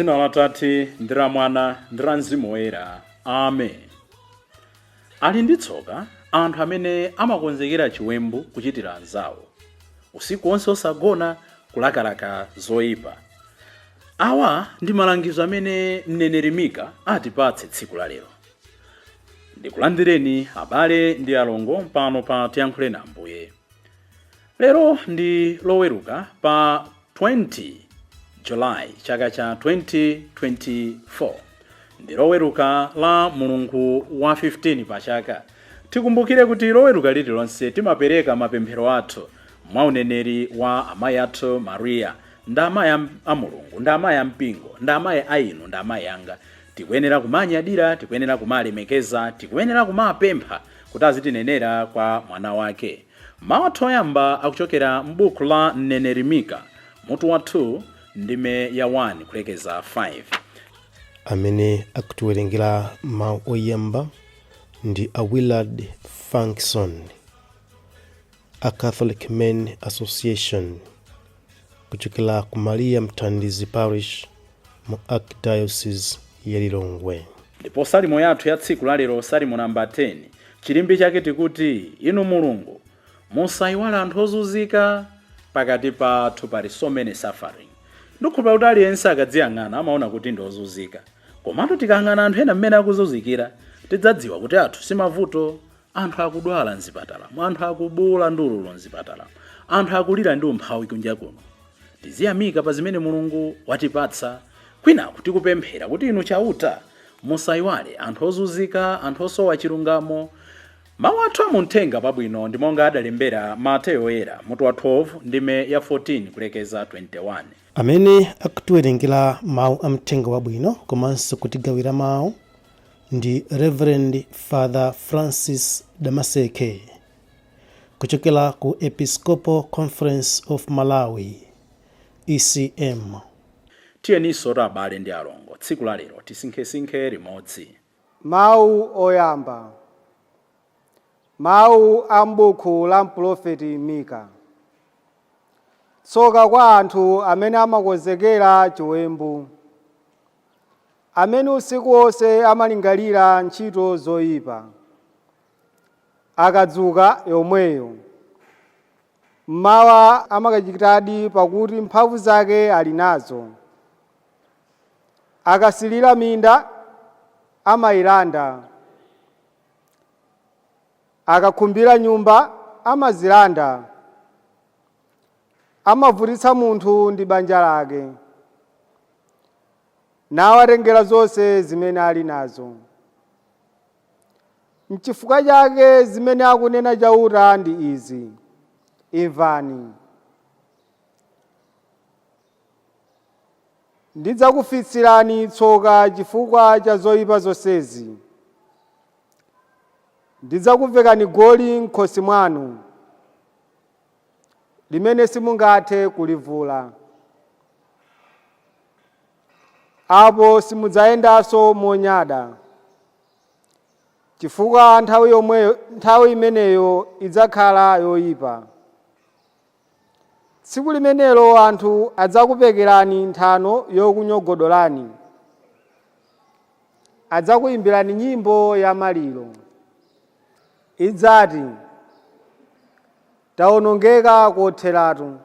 Dzina la Tate ndi la Mwana ndi la Mzimu Woyera. Amen. Ali ndi tsoka anthu amene amakonzekera chiwembu kuchitira anzawo, usiku wonse osagona, kulakalaka zoyipa. Awa ndi malangizo amene mneneri Mika atipatse tsiku la lero. Ndikulandireni abale ndi alongo pano pa Tiyankhule na Ambuye. Lero ndi Loweruka pa 20 July chaka cha 2024. Ndi Loweruka la mulungu wa 15 pa chaka. Tikumbukire kuti Loweruka lililonse timapereka mapemphero athu mwa uneneri wa amayi athu Mariya, ndi amayi a Mulungu, ndi amayi a mpingo, ndi amayi a inu, ndi amayi anga. Tikuyenera kumanyadira, tikuyenera kumalemekeza, tikuyenera kumapempha kuti azitinenera kwa mwana wake. Mawu athu oyamba akuchokera m'buku la mneneri Mika, mutu wa 2, ndime ya 1 kulekeza 5. Amene akutiwerengera mawu oyamba ndi a Willard Frankson a Catholic Men Association kuchokera ku Maria Mthandizi Parish mu Archdiocese ya Lilongwe. Ndipo salimo yathu ya tsiku la lero, salimo namba 10, chilimbi chake tikuti, Inu Mulungu, musayiwale anthu ozunzika. Pakati pathu pali so many suffering. Ndikhulupirira kuti aliyense akadziyang'ana amaona kuti ndi ozunzika, komatu tikayang'ana anthu ena mmene akuzunzikira, tidzadziwa kuti athu simavuto. Anthu akudwala mzipatalamo, anthu akubuula ndi ululu mzipatalamo, anthu akulira ndi umphawi kunja kuno. Tiziyamika pa zimene Mulungu watipatsa, kwinaku tikupemphera kuti inu Chauta musayiwale anthu ozunzika, anthu osowa chilungamo. Mawu athu amuthenga wabwino ndi monga adalembera Mateyo Oyera, mutu wa 12, ndime ya 14 kulekeza 21. Amene akutiwerengera mawu a mthenga wabwino komanso kutigawira mawu ndi Reverend Father Francis Damaseke kuchokera ku Episcopal Conference of Malawi, ECM. Tiyeninso abale ndi alongo, tsiku la lero tisinkhesinkhe limodzi. Mawu oyamba. Mawu a m'buku la mprofeti Mika. Tsoka kwa anthu amene amakonzekera chiwembu, amene usiku wonse amalingalira ntchito zoyipa. Akadzuka yomweyo, mmawa amakachitadi, pakuti mphamvu zake ali nazo. Akasilira minda, amayilanda; akakhumbira nyumba, amazilanda. Amavutitsa munthu ndi banja lake, nawatengera zonse zimene ali nazo. Nchifukwa chake zimene akunena Chauta ndi izi: Imvani, ndidzakufitsirani tsoka chifukwa cha zoyipa zonsezi. Ndidzakuvekani goli m'khosi mwanu limene simungathe kulivula. Apo simudzayendanso monyada, chifukwa nthawi yomweyo, nthawi imeneyo idzakhala yoyipa. Tsiku limenelo anthu adzakupekerani nthano yokunyogodolani, adzakuyimbirani nyimbo ya maliro. Idzati, "Tawonongeka kotheratu.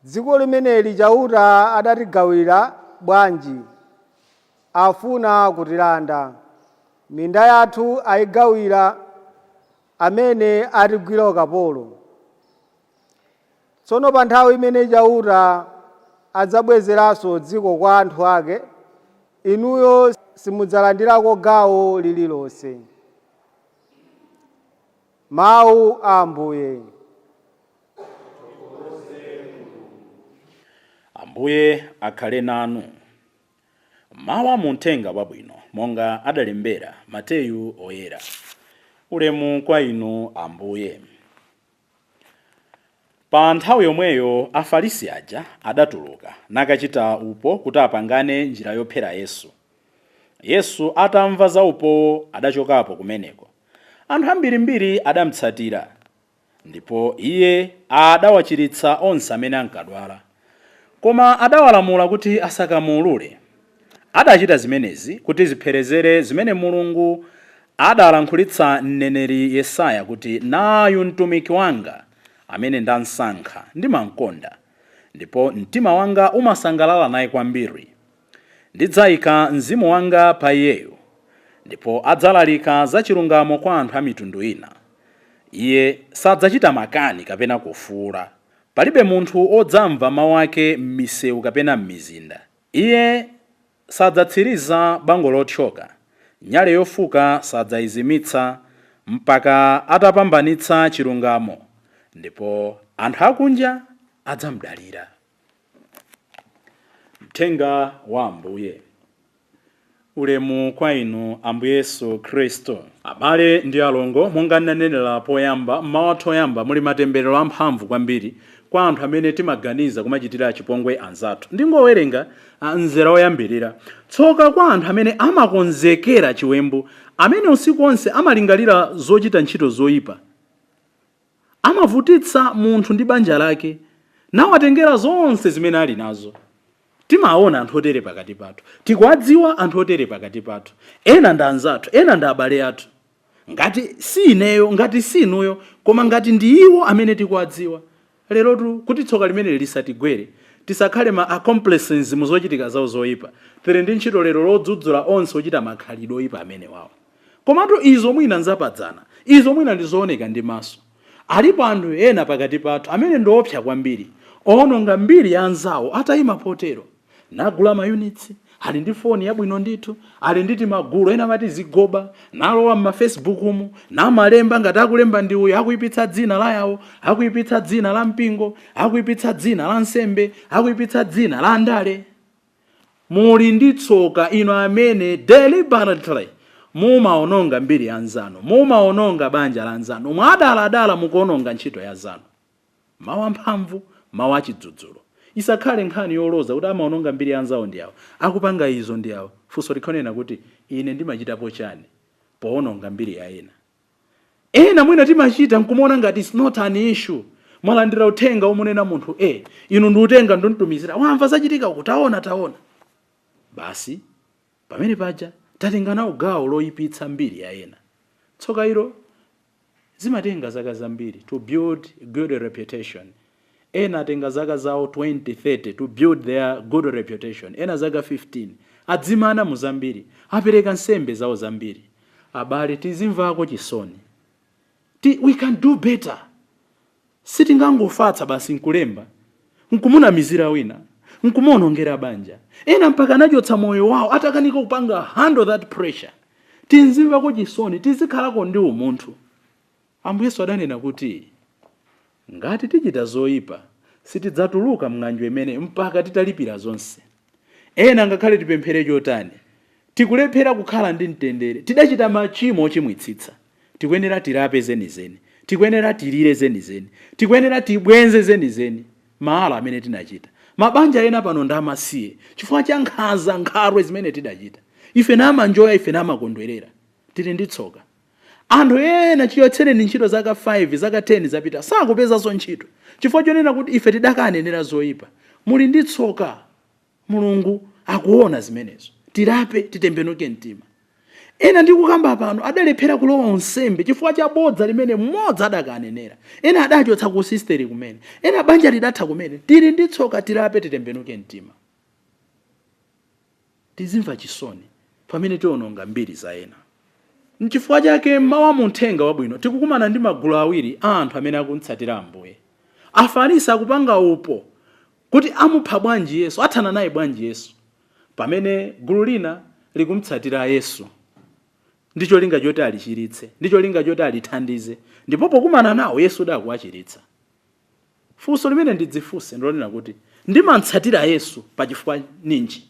Dziko limeneli Chauta adatigawira bwanji? Afuna kutilanda. Minda yathu ayigawira amene atigwira ukapolo." Tsono pa nthawi imene Chauta adzabwezeranso dziko kwa anthu ake, inuyo simudzalandirako gawo lililonse. Mawu a Ambuye. Ambuye akhale nanu. Mawu a muthenga wabwino monga adalembera Mateyu Oyera. Ulemu kwa inu Ambuye. Pa nthawi yomweyo Afarisi aja adatuluka nakachita upo kuti apangane njira yophera Yesu. Yesu atamva za upowo adachokapo kumeneko. Anthu ambirimbiri adamtsatira, ndipo Iye adawachiritsa onse amene ankadwala. Koma adawalamula kuti asakamuulule. Adachita zimenezi kuti zipherezere zimene Mulungu adalankhulitsa mneneri Yesaya kuti, nayu mtumiki wanga amene ndansankha, ndimamkonda, ndipo mtima wanga umasangalala naye kwambiri. Ndidzayika mzimu wanga pa iyeyo, ndipo adzalalika za chilungamo kwa anthu a mitundu ina. Iye sadzachita makani kapena kufuula. Palibe munthu odzamva mawu ake m'misewu kapena m'mizinda. Iye sadzatsiriza bango lothyoka, nyale yofuka sadzayizimitsa, mpaka atapambanitsa chilungamo, ndipo anthu akunja adzamudalira. Mthenga wa Ambuye. Ulemu kwa inu, Ambuye Yesu Khristu. Abale ndi alongo, monga ndinanenera poyamba, mmawu athu oyamba muli matemberero amphamvu kwambiri kwa anthu amene timaganiza kumachitira chipongwe anzathu. Ndingowerenga mzera woyambirira. Tsoka kwa anthu amene amakonzekera chiwembu, amene usiku onse amalingalira zochita ntchito zoyipa, amavutitsa munthu ndi banja lake, nawatengera zonse zimene ali nazo. Timaona anthu otere pakati pathu, tikuwadziwa anthu otere pakati pathu. Ena ndi anzathu, ena ndi abale athu. Ngati si ineyo, ngati si inuyo, koma ngati ndi iwo amene tikuwadziwa. Lerotu kuti tsoka limene lisatigwere, tisakhale ma accomplices mu zochitika zawo zoyipa, tili ndi ntchito lero lodzudzula onse ochita makhalidwe oyipa amene wawo. Komatu izo mwina nzapadzana, izo mwina ndi zooneka ndi maso. Alipo anthu ena pakati pathu amene ndi opsa kwambiri, owononga mbiri ya anzawo atayima potero, nagula mayunitsi, ali ndi foni yabwino ndithu, ali ndi timagulu ena amati zigoba, nalowa m'mafacebook umu, namalemba ngati akulemba ndi uyu, akuyipitsa dzina la yawo, akuyipitsa dzina la mpingo, akuyipitsa dzina la nsembe, akuyipitsa dzina la ndale. Muli ndi tsoka inu amene deliberately mumaononga mbiri ya anzanu, mumaononga banja la anzanu, mwadaladala mukuononga ntchito ya zanu. Mawu amphamvu, mawu achidzudzulo. Isakhale nkhani yoloza kuti amaononga mbiri ya anzawo ndi awo, akupanga izo ndi awo. Funso likhonena kuti ine ndimachitapo chani poononga mbiri ya ena? Ena mwina timachita nkumaona ngati it's not an issue. Mwalandira uthenga umunena munthu a, inu ndi utenga ndimtumizira, wamva zachitika uku, taona taona, basi pamene paja tatenga nawo gawo loyipitsa mbiri ya ena. Tsoka ilo, zimatenga zaka zambiri to build good reputation. Ena atenga zaka zawo 20, 30 to build their good reputation, ena zaka 15. Adzimana mu zambiri, apereka nsembe zawo zambiri. Abale, tizimvako chisoni. We can do better. Sitingangofatsa basi nkulemba, nkumunamizira wina, nkumuonongera banja. Ena mpaka anachotsa moyo wawo atakanika kupanga handle that pressure. Tizimvako chisoni, tizikhalako ndi umunthu. Ambuye Yesu adanena kuti ngati tichita zoyipa sitidzatuluka mng'anjo imene mpaka titalipira zonse. Ena ngakhale tipemphere chotani, tikulephera kukhala ndi mtendere. Tidachita machimo ochimwitsitsa. Tikuyenera tilape zenizeni, tikuyenera tilire zenizeni, tikuyenera tibwenze zenizeni maala amene tinachita. Mabanja ena pano ndi amasiye chifukwa cha nkhanza, nkhalwe zimene tidachita. Ife namanjoya, ife namakondwerera. Tili ndi tsoka. Anthu ena chiyotsereni ntchito zaka 5, zaka 10 zapita, sakupezanso ntchito chifukwa chonena kuti ife tidakanenera zoyipa. Muli ndi tsoka. Mulungu akuona zimenezo. Tilape, titembenuke mtima. Ena ndikukamba pano adalephera kulowa unsembe chifukwa cha bodza limene mmodzi adakanenera. Ena adachotsa ku sisteri kumene, ena banja lidatha kumene. Tili ndi tsoka. Tilape, titembenuke mtima. Tizimva chisoni pamene tiononga mbiri za ena. Nchifukwa chake mmawa mu mthenga wabwino tikukumana ndi magulu awiri a anthu amene akumtsatira Ambuye. Afarisi akupanga upo kuti amupha bwanji Yesu, athana naye bwanji Yesu, pamene gulu lina likumtsatira Yesu ndi cholinga choti alichiritse, ndi cholinga choti alithandize, ndipo pokumana nawo Yesu dakuwachiritsa. Funso limene ndidzifunse ndilonena kuti ndimatsatira Yesu pachifukwa ninji?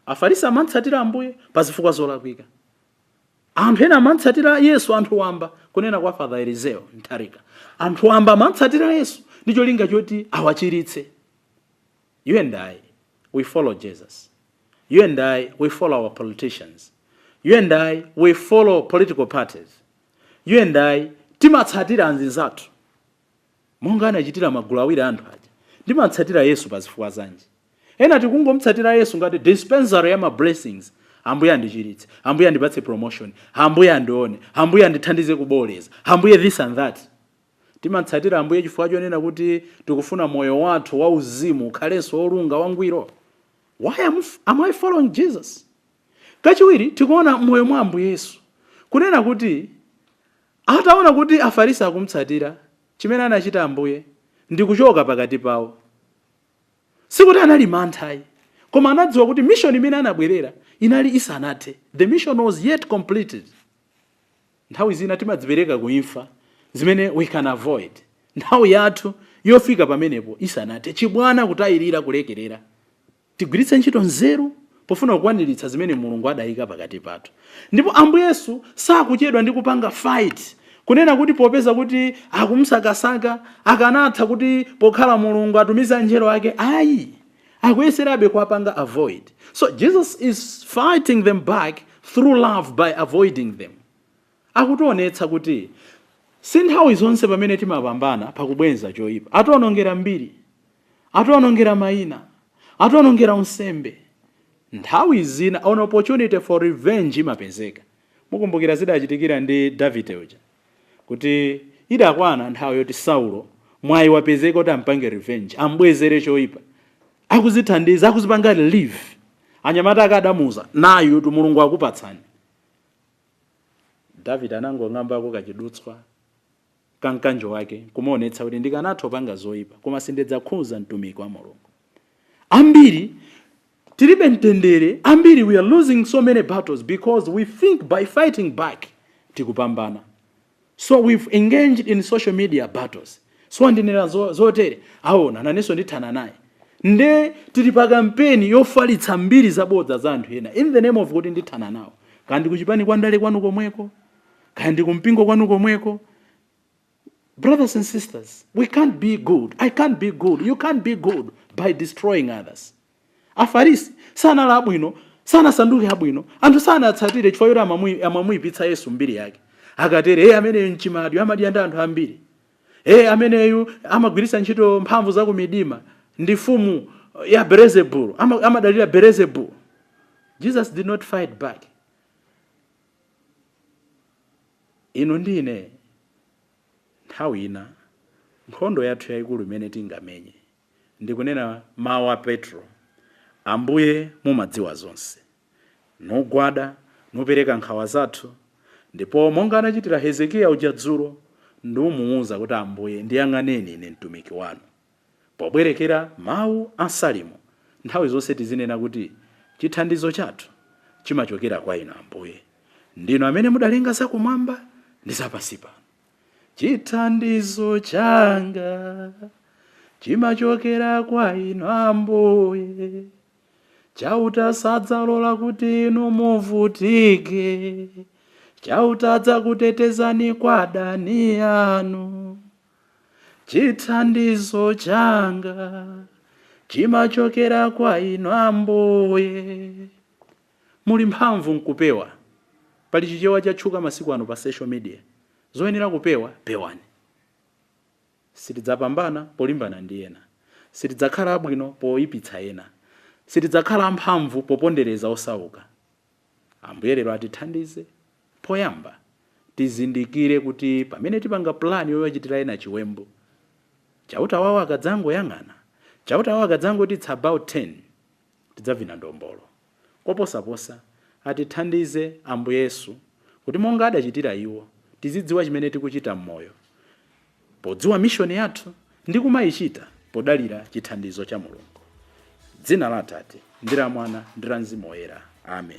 Afarisi amatsatira Ambuye pa zifukwa zolakwika. Anthu ena amatsatira Yesu, anthu wamba, kunena kwa Father Eliseo Ntharika, anthu wamba amatsatira Yesu ndi cholinga choti awachiritse. You and I, we follow Jesus. You and I, we follow our politicians. You and I, we follow political parties. You and I, timatsatira anzathu monga anachitira magulu awiri anthu aja. Ndimatsatira Yesu pa zifukwa zanji? Ena tikungomutsatira Yesu ngati dispensary ya ma blessings. Ambuye andichiritse, Ambuye andipatse promotion, Ambuye andione, Ambuye andithandize kuboleza, Ambuye this and that. Timatsatira Ambuye chifukwa chonena kuti tikufuna moyo wathu wauzimu ukhalenso wolunga wangwiro. Why am I following Jesus? Kachiwiri, tikuona moyo mwa Ambuye Yesu kunena kuti ataona kuti Afarisi akumutsatira, chimene anachita Ambuye ndi kuchoka pakati pawo. Sikuti anali mantha, koma anadziwa kuti mission imene anabwerera inali isanathe. The mission was yet completed. Nthawi zina timadzipereka kuimfa zimene we can avoid nthawi yathu yofika pamenepo isanathe. Chibwana, kutayirira, kulekerera. Tigwiritse ntchito nzeru pofuna kukwaniritsa zimene Mulungu adayika pakati pathu. Ndipo Ambuye Yesu sakuchedwa ndi kupanga fight, kunena kuti popeza kuti akumusakasaka, akanatha kuti pokhala Mulungu atumiza angelo ake. Ayi, akuyeserabe kuwapanga avoid. So Jesus is fighting them back through love by avoiding them. Akutionetsa kuti si nthawi zonse pamene timapambana pakubwenza choyipa. Atiwonongera mbiri, atiwonongera mayina, atiwonongera unsembe. Nthawi zina an opportunity for revenge imapezeka. Mukumbukira zidachitikira ndi Davide uja, kuti idakwana nthawi yoti Saulo mwayi wapezeka kuti ampange revenge, ambwezere choyipa. Akuzithandiza, akuzipanga relieve, anyamata ake adamuuza nayo kuti Mulungu akupatsani. Davide anangong'ambako kachidutswa kamkanjo wake kumaonetsa kuti ndikanatha kupanga zoyipa, koma sindidzakhuza mtumiki wa Mulungu. Ambiri tilibe mtendere. Ambiri we are losing so many battles because we think by fighting back tikupambana. So we've engaged in social media battles. So andinena zotere, aona nanenso ndithana naye. Nde tili pa kampeni yofalitsa mbiri zabodza za anthu ena in the name of kuti ndithana nawo. Kandi kuchipani kwa ndale kwanu komweko, kandi kumpingo kwanu komweko. Brothers and sisters, we can't be good, I can't be good, you can't be good by destroying others. Afarisi sanali abwino, sanasanduke abwino. Anthu sanatsatire chifukwa choti amamuyipitsa Yesu mbiri yake. Akatere, "E, ameneyu mchimadyo, amadya ndi anthu ambiri. E, ameneyu amagwiritsa ntchito mphamvu za kumidima, ndi fumu ya Beelzebul, amadalira Beelzebul." Jesus did not fight back. Inu ndine, nthawi ina nkhondo yathu yayikulu imene tingamenye ndikunena mawu a Petro, "Ambuye, mumadziwa zonse." Nugwada, nupereka nkhawa zathu, ndipo monga anachitira Hezekiya uja dzulo, ndiumuwuza kuti, "Ambuye, ndiyang'aneni ine mtumiki wanu." Pobwerekera mawu a Salimo, nthawi zonse tizinena kuti chithandizo chathu chimachokera kwa inu Ambuye, ndinu amene mudalenga zakumwamba ndi zapansi pano. Chithandizo changa chimachokera kwa inu Ambuye. Chauta sadzalola kuti inu muvutike. Chauta adzakutetezani kwa adani anu. Chithandizo changa chimachokera kwa inu Ambuye. Muli mphamvu nkupewa. Pali Chichewa chatchuka masiku ano pa social media: zoyenera kupewa, pewani. Sitidzapambana polimbana ndi ena, sitidzakhala abwino poyipitsa ena, sitidzakhala amphamvu popondereza osauka. Ambuye lero atithandize. Poyamba tizindikire kuti pamene tipanga plan yoyachitira ena chiwembu, Chauta wawo akadzangoyang'ana, Chauta wawo akadzangoti it's about 10, tidzavina ndombolo. Koposaposa, atithandize Ambuye Yesu kuti monga adachitira iwo, tizidziwa chimene tikuchita m'moyo, podziwa mission yathu ndi kumayichita podalira chithandizo cha Mulungu. Dzina la Atate ndi la Mwana ndi la Mzimu Woyera, amen.